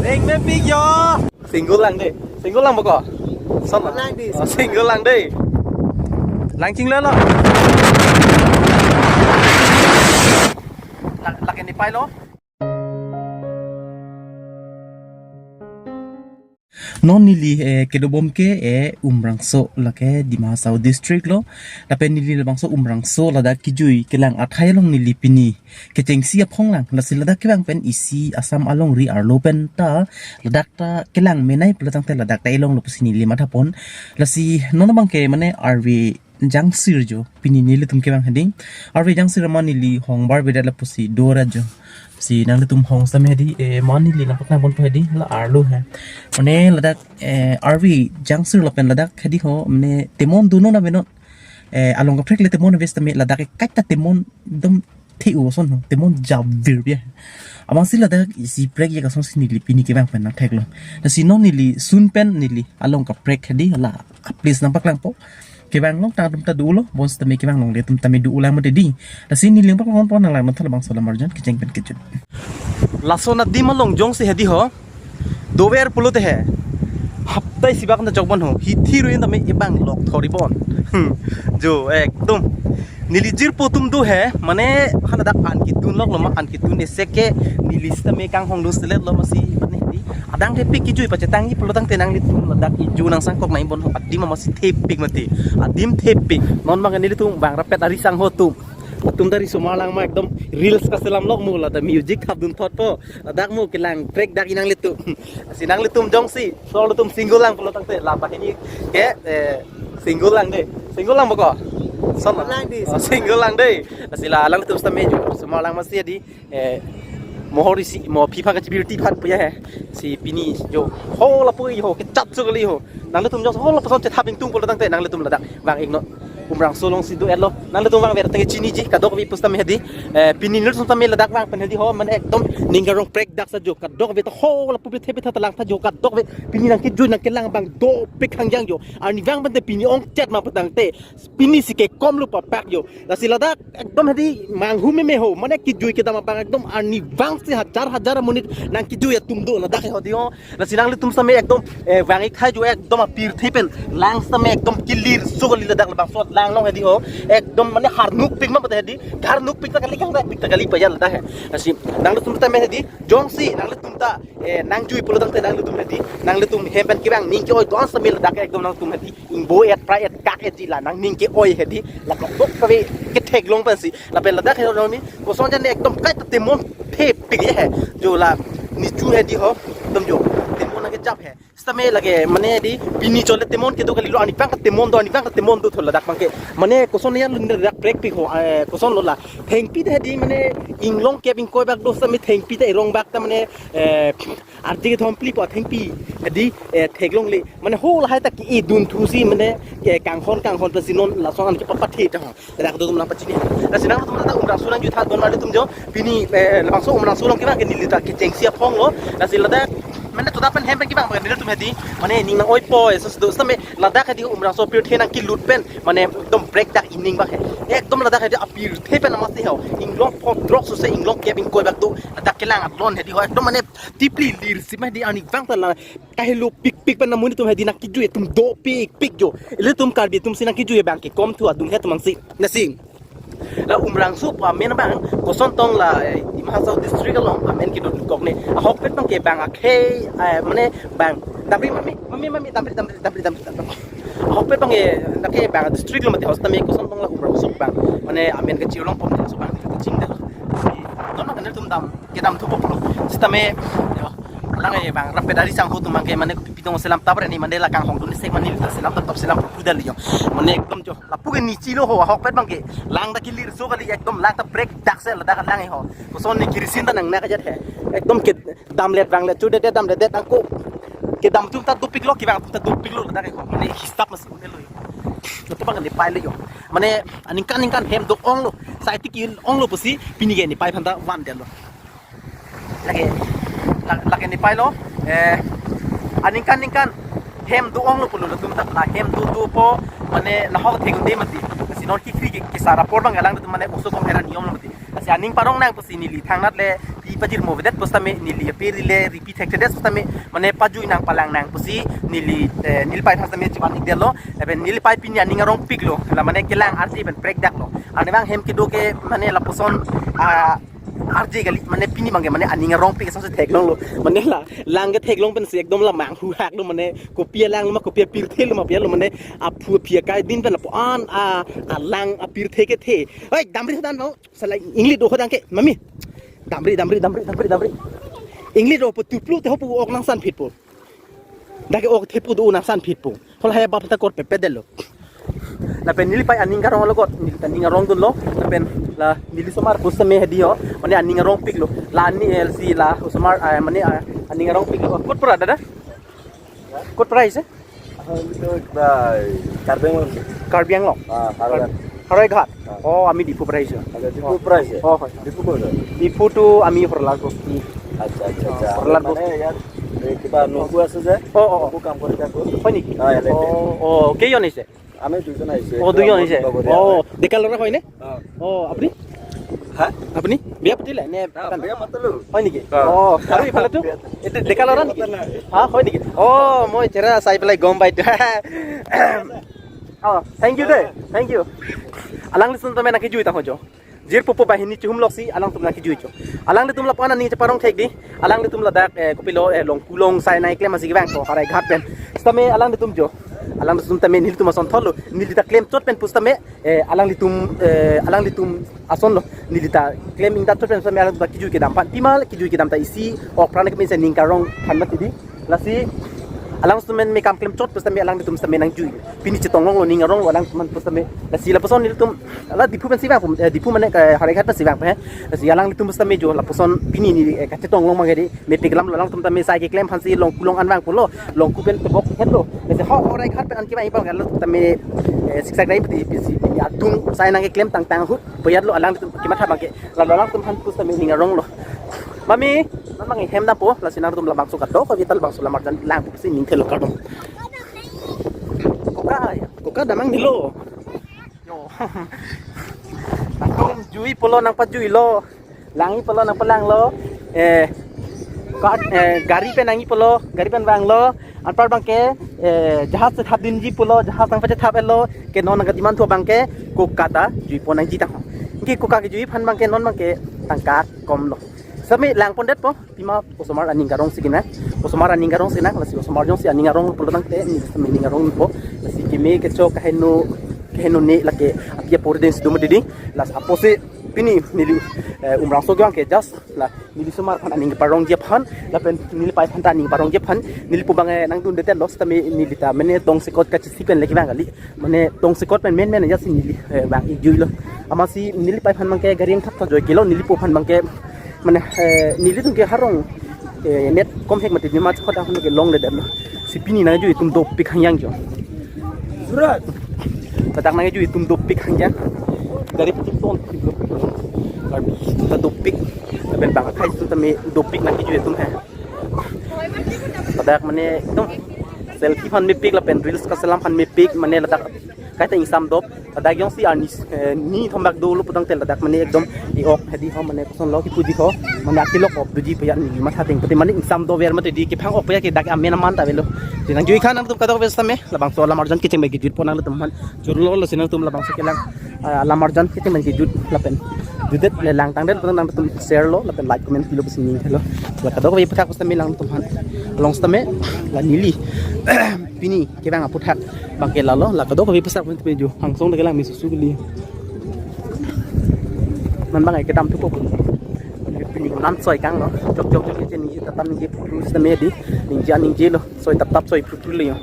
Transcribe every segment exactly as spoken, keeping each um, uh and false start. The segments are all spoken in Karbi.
Eng me pik yo. Single lang dei. Single lang boko. Son lang dei. Oh, single lang dei. Lang ching lo lo. Lak lak ini pai lo. Non neli eh, kedobom ke eh, Umrangso lake Dima Hasao district lo. Lapen neli labangso Umrangso ladak kijui kelang athai along neli pini kechengsi aphong lang. Lasi ladak kevang pen isi Assam alongri arlo pen ta ladak ta kelang menei pulo tangte ladak ta elong lo pusi neli mathapon. Lasi non abang ke mane arve jangsir jo pini nelitum kevang hedi. Arve jangsir ma neli hongbar bedat lapusi dora jo. Si nanglitum hong same hedi, eh, ma neli nangpaklang ponpo hedi, la arlo he. Mane ladak, eh, arve jangsir lapen ladak hedi ho, mane temon dunnon avenon. Eh, along kaprek le temon ave sitame ladak ke kaita temon dom the-u ason ho, temon javir bia. Amatsi ladak isi prek ya kasong si neli pini kevang pen nangthek lo. Lasi non neli sun pen neli along kaprek hedi la a-place nangpaklangpo. Kevang long tangtum ta do lo, bonsitame kevang longle atum tame do lang mati di. Lasi neli nangpaklangpo nanglang non tha labangso alam arjan kecheng pen kejut. Laso adim along jongsi hedi ho. Dover pulote he. Hapta isi bak ta jokbon ho. Hithi ruin tame ebang lok thoribon. Jo ekdom. Neli jirpo atum do he, mane haladak an kedun lok lo ma an kedun ese ke neli sitame kanghong do selet lo masi mane di. Adang thepik kijui pachetangji pulo tangte nanglitum ladak iju nangsangkok nang ibon ho adim amatsi thepik mati. Adim thepik. Non abang nelitum bang rapet ari sangho atum. Atum ta riso-mar lang ma ekdom reels kaselam lok mo ladak music thap dunthotpo. Ladak mo kelang track dak inang litum. Si nanglitum jongsi, so litum single lang pulo tangte la banghini ke eh, single lang dei. Single lang boko. Son lang dei. Oh, single lang dei. Lasi la alanglitum sitame jo. Semua lang masi di eh mohor isi mo phipha kachibirti phan puya he. Si pini jo ho lapu ho kechat so kali ho. Nanglitum jo ho lapuson chetha bingtung pulo tangte nanglitum ladak vang-iknon. Umrangso alongsi do-et lo. Nanglitum vangver tangte chiniji kadokave pusitame hedi. Eh, pini nelitum tame ladak vang pen hedi ho mane ekdom ning karong prek dak sa jo kadokave ta ho lapu bethe bethe ta lang tha jo kadokave pini nangkejui nangkelang abang dopik hangjang jo. Arnivang pente pini ongchet ma pu tangte pini si kekom lo papak jo. Lasi ladak ekdom hedi manghu meme ho mane kijui kedam abang ekdom arnivang si hajar hajar amonit nangkejui atum do ladak he hedi ho. Lasi nanglitum sitame ekdom eh, vang-ik tha jo ekdom apirthe pen lang sitame ekdom kelir so kali ladak labangso lang long hedi ho. Ekdom mane harnuk pik ma pute hedi. Harnuk pik ta kali kang pik ta kali payan ladak he. Lasi nanglitum sitame hedi jongsi nanglitum ta eh, nangjui pulo tangte nanglitum hedi. Nanglitum hem pen kevang ning ke-oi don sitame ladak ekdom nangtum hedi. Ingbo et pra et kak et ji la nangning ke-oi hedi. La kok kave ketheklong pensi. Lapen ladak he nangni koson jan ekdom kaita temon thepik ya he. Jo la nichu hedi ho. Ekdom jo temon nangkejap he. Sitame lake mane di pini chole temon kedo kali lo arnivang temon do arnivang temon do tho ladak abang ke. Mane koson ya lun ladak prek pik ho eh, koson lo la. Thengpi ta hedi mane inglong kep ingkoi bak do sitame thengpi ta erong bak ta mane eh arje kethom phli po thengpi hedi eh theklongle mane ho lahai ta ke-e dunthu si mane ke kanghon kanghon ta si non lason an kepapathe ta ho. Ladak atum nangpachini. Lasi nanglitum ta Umrangso nangjui tha don ma nelitum jo. Pini eh, labangso Umrangso along kevang ke neli ta kechengsi aphong lo. Lasi ladak mane toda pen hem pen kevang abang nelitum hedi. Mane ning nang-oipo eso do sitame ladak hedi Umrangso apirthe nangkelut pen mane ekdom prek dak ining abang he. Ekdom ladak hedi apirthe pen amatsi ho. Inglong pho drok suse inglong kep ingkoi bak do. Ladak kelang atlon hedi ho. Ekdom mane deeply lir si ma hedi arnivang ta la kahelo pikpik pen amonit atum hedi nangkejui atum dopikpik jo. Ilitum Karbi atum si nangkejui abang kekom thu adung he atum angsi. Lasi la Umrangso pu amen abang koson tong la eh, Dima Hasao district along amen kedo kok ne. Ahokpet abang ke bang akhei eh, mane bang damri mami mami mami damri damri damri damri damri. Ahokpet abang ke na ke bang district lo mati ho sitame koson tong la Umrangso abang. Mane amen kechirlongpon so abang keching de. Non abang nelitum dam kedam thupo pulo. Sitame yo lang eh bang rapet ari sangho atum abang ke mane kopi pitong selam tabar ni mane la kanghong dun sek mane la selam top selam pudal yo. Mane ekdom jo lapu ke nichi lo ho ahokpet abang ke lang ta kelir so kali ekdom lang ta prek dak se ladak lang eh ho. Koson ni kirisin ta nang na kajat he. Ekdom kedam let vang let chu det det dam det det angko. Kedam atum ta dopik lo kevang atum ta dopik lo ladak eh ho. Mane hisap mas un-e lo yo. Lapu abang ne pai le yo. Mane aningkan ningkan hem do-ong lo. Sai tik in-ong lo pusi pini ke ne pai aphan ta van det lo. Lake la- lake ne pai lo. Eh, aningkan ningkan hem do-ong lo pulo latum ta la hem do dopo mane nahok theng de mati. Si non kikri ke kisa rapor abang alangtum mane oso kom heran niom lo mati. Si aning parong nang pusi neli thangnat le Pajirmo avedet pusitame neli apir le repeat hektedes pusitame mane pajui nang palang nang pusi neli, eh, nelipei aphan sitame chivan-ikdetlo. Lapen nelipei pini aning arongpiklo. La mane kelang arje pen prekdaklo. Arnivang hem kedo ke mane lapuson, ah, arje kali mane pini abangke mane aning arongpik asonsi theklonglo. Mane la lang ketheklong pensi ekdom la manghuhaklo mane kopi alang lo ma kopi apirthe lo ma pi alo mane aphu aphi akai din pen lapu-an a, alang apirthe kethe. Oi, damri hadan mau. Sala English do hodang ke, mami. Damri, damri, damri, damri, damri. English do pu tuplu te hopu ok nangsanphitpo. Dak ke ok thepu do nangsanphitpo. Hol hai bap ta kor pepedetlo. Lapen nelipei aning karong lo kot, neli ta aning arongdunlo. Lapen la neli osomar pusitame hedi ho, mane aning arongpiklo. La ani el si la osomar, ah, mane, ah, aning arongpiklo. Kot pura dada? Kot pura ahise? Aho, itu kita Karbi Anglong. Karbi Anglong? Ah, Haroy Ghat. Haroy Ghat? Ah. Oh, ami Diphu pura ahise. Ada Diphu pura ahise? Oh, hoy. Diphu kota? Diphu to ami Horlar Bosti. আচ্ছা, আচ্ছা, আচ্ছা। Horlar Bosti. মানে ইয়াত এই কিবা নবু আছে যে? Oh, oh, oh. Nabu কাম কৰি থাকো। হয় নেকি? Ah, ya, oh, oh, কেইজন আহিছে? আমি দুজন আহিছো। Oh, দুজন আহিছে। লগৰীয়া। Oh, ডেকা ল'ৰা হয়নে? অ। অ, আপুনি? হা? আপুনি বিয়া পাতিলে নে? হা, বিয়া পাতিলো। হয় নেকি? অ। অ, আৰু ইফালেতো? বিয়া পাতিলো। এইটো ডেকা ল'ৰা নেকি? পতা নাই। হা, হয় নেকি? অ, মই চেহেৰা চাই পেলাই গম পাইতো। অ, thank you দেই। Thank you. Alanglitum tame nangkejui tangho jo. Jirpo po banghini chihum loksi alangtum nangkejui jo. Alangtum lapu-an aning cheparong thek di. Alanglitum ladak, eh, kopilo, eh, Longku along sai nangkeklem asi kevang ko Harai Ghat pen. Sitame alanglitum jo. Alanglitum tame nelitum asonthotlo. Neli ta klemchot pen pusitame, eh, alanglitum, eh, alanglitum asonlo. Neli ta klem ingdamchot pen pusitame alangtum ta kejui kedam aphan. Pima kejui kedam ta isi ok pran kemin se ning karong aphan mati di. Lasi alang instrument me kam klemchot pusitame alanglitum sitame nangjui. Pini chetonglonglo ning aronglo alang instrument pusitame. Lasi lapuson nelitum la Diphu pensi vangpo, eh, Diphu mane, eh, Harai Ghat pensi vangpo he. Lasi alanglitum pusitame jo lapuson pini ni, eh, kachetonglong abangke di mepik alamlo alangtum tame sai keklem aphansi Longku along an vangpo lo. Longku pen tebok henlo. Lasi ho Harai Ghat pen an kevang ipang lo tame, eh, siksak rai pati pisi pini atum sai nangkeklem tangtang ahut. Puyat lo alangtum kematha abangke. Lalu alangtum aphan pusitame ning aronglo. Mami, non abang hem dampo, lasi nangtum labangso kadokave ta labangso lamarjan lang pusi ning thelo kardom. Koka, ya, koka damnang nilo. Yo. Nangtum jui pulo nangpajuilo. Langi pulo nangpalanglo. Eh, ka-, eh, gari pen nangji pulo, gari pen vanglo. Anpar abangke, eh, jahaj chethapdunji pulo, jahaj nangpachethap-etlo, ke non nangkadiman thu abangke, koka ta juipo nangji tangho. Ke koka kejui aphan abangke, non abangke, tangka komlo. Sitame langpondetpo, pima osomar aning karong si kenang, osomar aning karong si kenang, lasi osomar jongsi aning arong pulo tangte, neli sitame ning arongpo, lasi keme kecho kaheno, kaheno ne lake, api apor den si do mati di, lasi apotsi, pini neli, eh, Umrangso kevang ke just, la, neli osomar aphan aning parongji aphan, lapen nelipei aphan ta aning parongji aphan, nelipo abang, eh, nangdundetlo sitame neli ta mane tongsekot kachisi pen le kevang kali, mane tongsekot pen men men jasi neli, eh, vang-ikjuilo. Amatsi nelipei aphan abangke gari angthap ta joikelo, nelipo aphan abangke, mane, eh, nelitum ke harong, eh, net komhek mati nima chokot aphan ke longledetlo. Si pini nangjui atum dopik hangjang jo. Surat. Ladak nangjui atum dopik hangjang. Gari putum ton. Gari ta dopik. Lapen bang akhai sitame dopik nangkejui atum he. Ladak mane ekdom selfie aphan mepik lapen reels kaselam aphan mepik mane ladak kaita ingsam dop. Ladak jongsi arni, eh, ni thom bak dolo putangte ladak mane ekdom e-ok hedi ho mane kosonlo kipuji ho mane akilok op doji puya neli matha ateng pute mane ingsam dover mati di kephang-ok puya ke dak amen aman ta avelo. Di nangjui kha nangtum kadokave sitame labangso lamarjan kecheng bai kejutpo nangtum aphan. Churlo lasi nangtum labangso kelang, ah, lamarjan kecheng bai kejut lapen judet le langtangdet nangtum share lo lapen like comment pilo pusi ning thelo. La kadokave aputhak sitame nangtum aphan along sitame la neli pini kevang aputhak abangke lalo la kadokave aputhak sitame jo hangsong ta kelang me susu kali. Non abang kedam thupo. Pini non soi kanglo. Chok chok chok che ningje tap tap ningje phru sitame di. Ningje ningje lo. Soi tap tap soi phru phru le yo.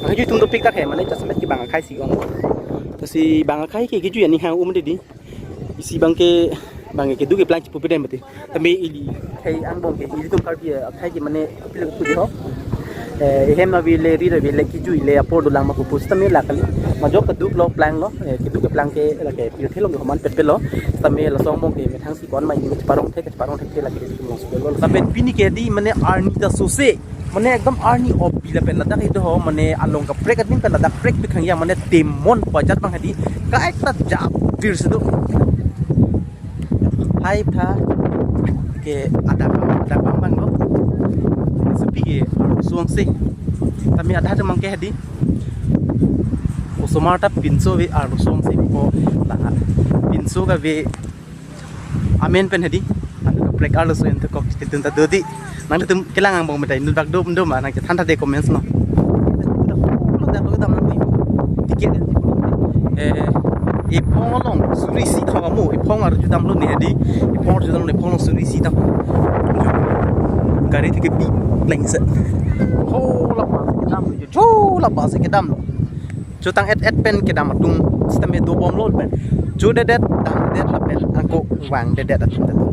Nangkejui atum dopik dak he mane jasemet ke bang akhai si ong. Lasi bang akhai ke kejui aning hang-um di. Isi abangke bang kedo keplang chipu pedem mati. Tame ili akhai angbong ke ilitum Karbi akhai ke mane kopilo puji ho. Eh, ehem avele, ri avele, kejui le apor dolang ma kopus tame la kali. Majok keduk lo planglo, eh, keduk keplang ke lake pirthe long ke homan pet pelo. Tame laso angbong ke methang si ko-an ma ini parong thek, parong thek ke lake ilitum long solo. Lapen pini ke di mane arni ta sose. Mane ekdom arni obi lapen ladak ido ho, mane along kaprek adin pen ladak prekpik hangjang mane temon pajat abang hedi. Kaita jap dir situ. Hai tha. Ke adak, adak bang bang lo. Sepi ke arloso angse. Tame adak atum abang ke hedi. Osomar ta pinso ave arloso angse ko la. Pinso kave amen pen hedi. Nang kaprek arloso ente kok chitun ta dodi. Nanglitum kelang angbong medai inut bak dum dum ma nangchethan tha de comments lo. Ticket, eh, ephong along suri isi thok amu, ephong arju damlo ne hedi, ephong arju damlo, ephong along suri isi thok. Gari thik kepi lengse. Ho la bus kedam lo, jo la bus kedam lo. Chotang et et pen kedam atum sitame dobom lo pen. Chodedet, dangdedet lapen ako vangdedet atum ta do.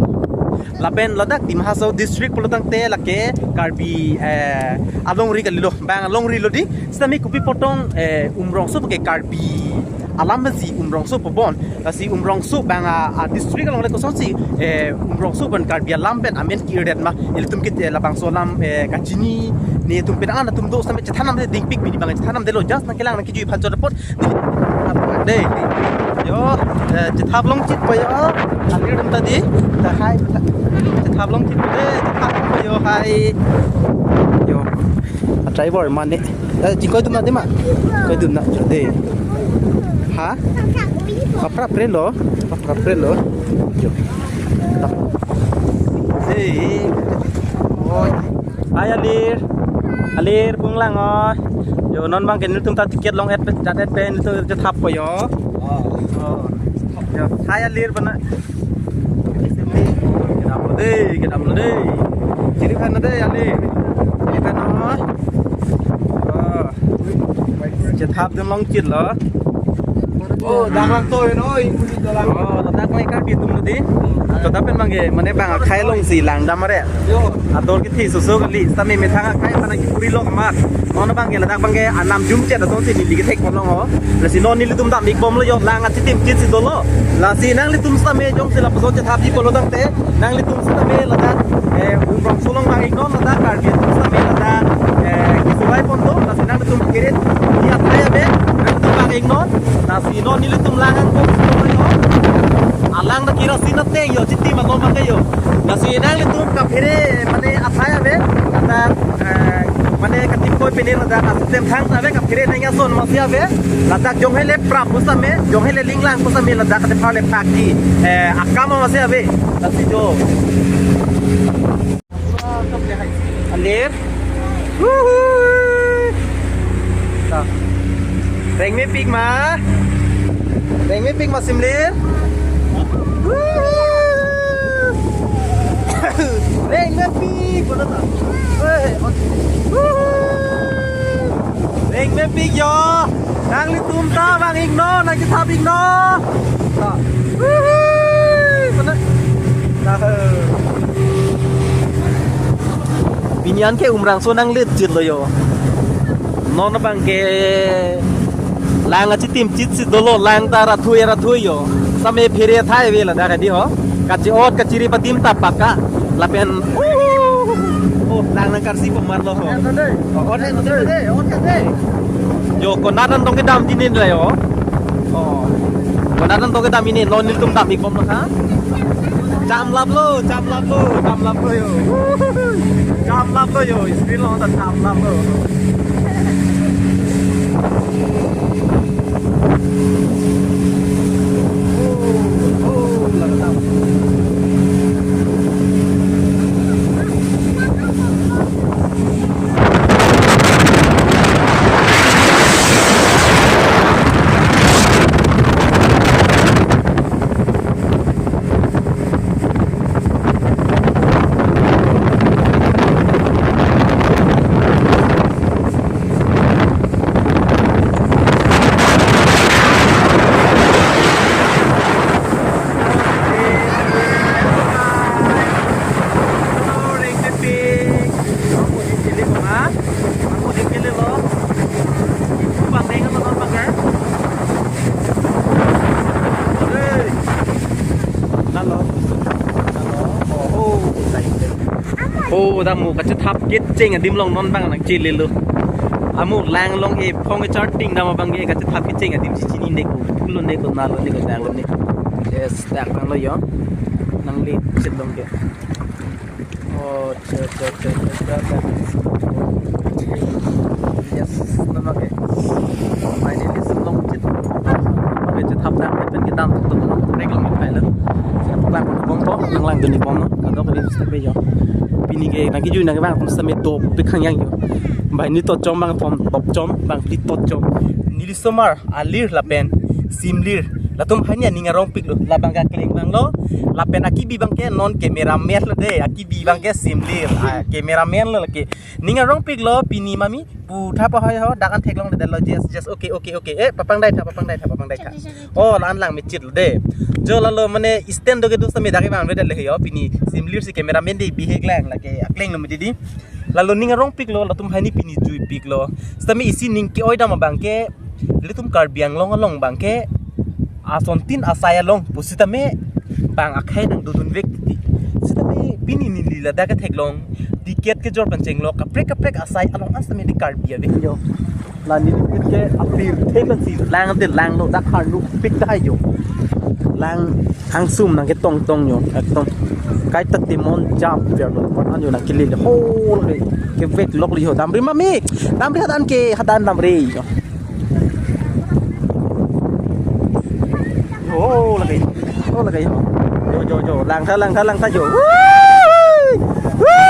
Lapen ladak Dima Hasao district pulo tangte lake Karbi, eh, alongri kalilo, bang alongri lo di. Sitame kopi apot tong, eh, Umrongso ke Karbi alam besi Umrongso pabon. Lasi Umrongso bang a, a district along le kosonsi, eh, Umrongso pen Karbi alam pen amen ke-irdet ma. Ilitum ke, eh, labangso alam, eh, kachini netum pen an atum do sitame chethan nam de dingpik bini bang chethan nam de lo, just nangkelang nangkejui aphan chot apot. Dei. Yo, eh, chethap longchit po yo. Alir dum ta di. Ta hai. Chethap longchit po de, chethap po yo hai. Yo. A driver mane. Eh, chingkoi dum na de ma. Koi dum na jo de. Ha? Paprap pre lo. Paprap pre lo. Jo. Ta. Dei. Oi. Hai alir. Alir punglang o. Yo non abang ke nelitum ta ticket long et pe, jat et pe nelitum chethap po yo. Oh. Yo, hai alir bana. Kedam lo dei, kedam lo dei. Chiri phan lo dei alir. Chiri phan lo. Oh. Chethap dun longchit lo. Oh, dak lang to, no, oi, dak lang. Oh, ladak mai Karbi atum lo di. Chot pen abang ke, mane bang akhai alongsi lang dam are. Yo. Ador kithi soso kali, sitame methang akhai aphan kipuri long amat. Non abang ke, ladak abang ke, anam jumchet atum si neli kethek pon long ho. Lasi non nelitum dam ik bom lo yo, lang achitim chit si dolo. Lasi nanglitum sitame jongsi lapuson chethap ji pulo tangte. Nanglitum sitame ladak, eh, Umrongso along vang iknon ladak Karbi atum sitame ladak, eh, kesurai pon do, lasi nanglitum kirit, ni athai ave, nanglitum vang iknon, lasi non nelitum lang angko, alang ta kerosene ateng yo, chiti malom abang ke yo. Lasi nanglitum kaphere, mane athai ave, ladak, eh, mane katipkoi pene ladak, asem thang ave, kaphere nangji ason masi ave, ladak jong hele prap pusitame, jong hele linglang pusitame ladak kate phar le phak ji, eh, akam masi ave. Lasi jo. Alir. Wuhu. Ta. Rengmepik ma. Rengmepik ma simlir. Wuhu. Rengmepik. Mana ta? Weh, on. Wuhu. Rengmepik yo. Nanglitum ta vang iknon, nangkethap iknon. Ta. Wuhui, mana? Ta, he. Pini an ke Umrongso nanglet chit lo yo. Non abang ke lang achitim chit si dolo, lang ta rathui rathui yo. Sitame phere athai ave ladak hedi ho. Kachi-ot kachiri adim ta paka. Lapen. Oh, lang nangkarsi pemar lo ho. Oh, ot he, ot he, ot he. Yo, konat an tong kedam dinin la yo. Oh. Konat an tong kedam ini, non nelitum dam ik bom lo ha. Chamlap lo, chamlap lo, chamlap lo yo. Chamlap lo yo, screen lo ta chamlap lo. Oh, oh, la kedam. Oh, dam mo kachethap kecheng adim along non abang nangchele lo. Amo lang along ephong echarting dam abang ke kachethap kecheng adim si chinine ko. Pulo ne ko, nalo ne ko, danglo ne. Yes, dak abang lo yo. Nangli chet along ke. Oh, che, che, che, che, che, che. Yes, nonke. Finally, si longchit. Nonke chethap nang, pen kedam tum, nonke rek long khai lo. Lang bom to, nang langdun bom, no. Kadokave step yo. Pini ke nangkejui nangkevang atum sitame dopik khangjang yo. Banghini tochom bang thom tochom, bangphli tochom. Neli osomar alir lapen simlir. Latum hini aning arongpiklo. Labang ke akleng abanglo. Lapen akibi abangke non cameraman lo dei. Akibi abangke simlir. Ah, cameraman lo lake. Ning arongpiklo pini mami. Pu tha pa hoi ho. Dak an theklongledetlo. Yes, yes. Okay, okay, okay. Eh, papangdai tha, papangdai tha, papangdai tha. Oh, la-an lang mechitlo dei. Jo lalo mane stand do kedo sitame dak kevangledet le ho. Pini simlir si cameraman dei bihek lang lake akleng lo mati dei. Lalo ning arongpiklo, latum hini pini juipiklo. Sitame isi ning ke-oi dam abangke, ilitum Karbi Anglong along abangke, asontin asai along pusitame bang akhei nangdodunvek ti. Sitame pini neli ladak ketheklong, ticket kejor pen chenglok, kaprek kaprek asai along an sitame dei Karbi ave yo. La neli ke apirthe pensi lang te langlo, dak harnupik ta yo. Lang angsum nangketongtong yo, ekdom. Kaita timon jam verlo, pan an yo nangkele le, ho le, keveklok le ho, damri mami, damri hadan ke, hadan damri yo. Ho lake, ho lake yo. Jo, jo, jo, lang tha, lang tha, lang tha yo. Woo! Woo!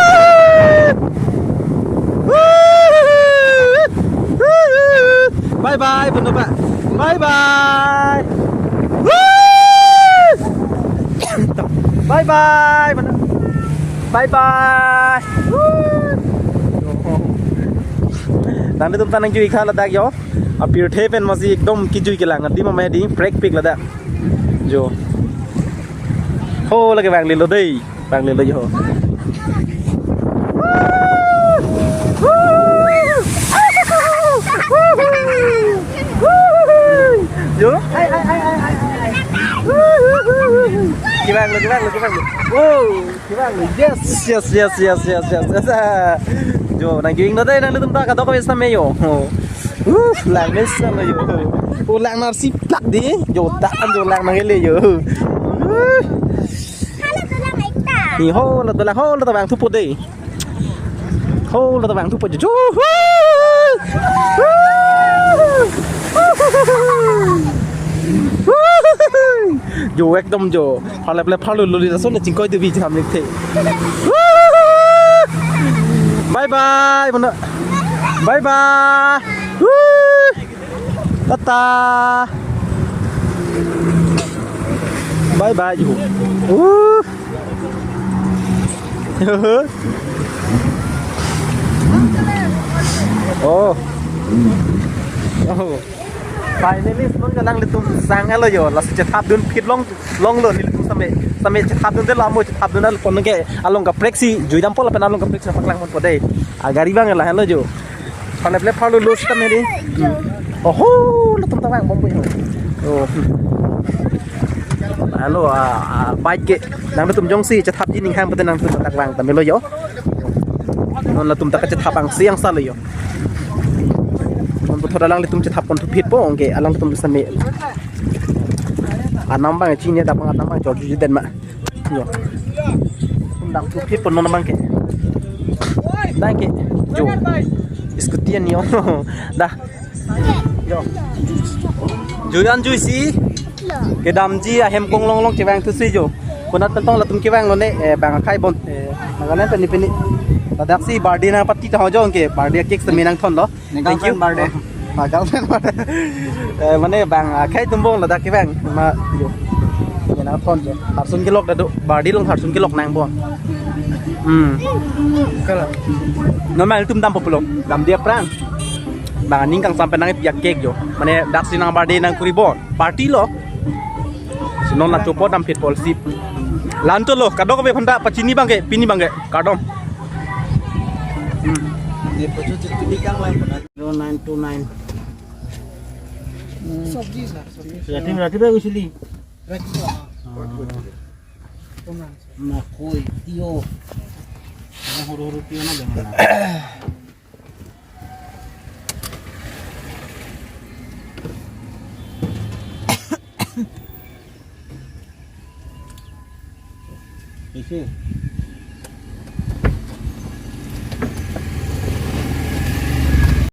Bye bye, Bono ba. Bye bye. Woo! Bye bye, Bono. Bye bye. Woo! Nangtum ta nangjui kha ladak yo. Apirthe pen masi ekdom kejui kelang. Adim amei dei prekpik ladak. Jo. Ho lake vanglelo dei. Vanglelo yo. Yo. Kevanglo, kevanglo, kevanglo. Wow. Kevanglo. Yes, yes, yes. Jo, nang giving no dei, nanglitum ta kadokave sitame yo. Uh, lang mesen lo yo. Oh, lang narsi plak dei. Jo, ta an jo lang nangkele yo. Uh. Ni ho, la dolang, ho, la tabang thupo dei. Ho, la tabang thupo jo. Jo, ekdom jo. Pharle pharle pharlo loli lason chingkoi devi jam lik the. Bye bye, Bono. Bye bye. Tata. Bye bye, yo. Uh. Oh. Oh. Finally, non ke nanglitum sang helo yo. Lasi chethapdunphit long, longlo nelitum sitame. Sitame chethapdundetlo, amo chethapdunlo, pon ke along kaprek si jui dampo lapen along kaprek si paklang ponpo dei. Ah, gari abang lahelo jo. Pharle pharle pharlo lo sitame dei. Hmm. Oho, latum ta vangbompo yo. Oh. Helo, ah, ah, bike ke. Nanglitum jongsi chethapji ninghang pute nanglitum ta vang tame lo yo. Non latum ta kachethap angse angsa lo yo. Non puthot alanglitum chethap ponthuphitpo, anke alanglitum sitame. Anam abang chini dak abang anam abang chorjuji den ma. Yo. Damthuphitpo non abangke. Dak ke. Jo. Scooty an yo. Dah. Jo. Jui an juisi. Kedamji ahem konglong long kevangthusi jo. Konat pen tong latum kevanglo ne, eh, bang akhei bon. Eh, Nagaland peni peni. Ladaksi birthday nangparty ta ho jo anke. Birthday cake sitame nangthonlo. Thank you. Girlfriend birthday. Oh, ma girlfriend birthday. Eh, mane bang akhei atum bon ladak kevang. Ma, jo. Ye nangthon jo. Harsun kelok ta do. Birthday along harsun kelok nang bon. Hmm. Kala. Normal atum dampo pulo. Damde aphrang. Bang aning kangsam pen nangpi a-cake jo. Mane daksi nang birthday nangkuri bon. Party lo. Si non la chopo damphitpo lasi. La-an to lo, kadokave aphanta pachini abangke, pini abangke, kardom. Hmm. Zero nine two nine. ৰাতি, ৰাতিপুৱাই গৈছিলি? ৰাতিপুৱা। অ। মাকৈ, তিয়হ। সৰু সৰু তিয়হ ন, বেঙেনা। Isi.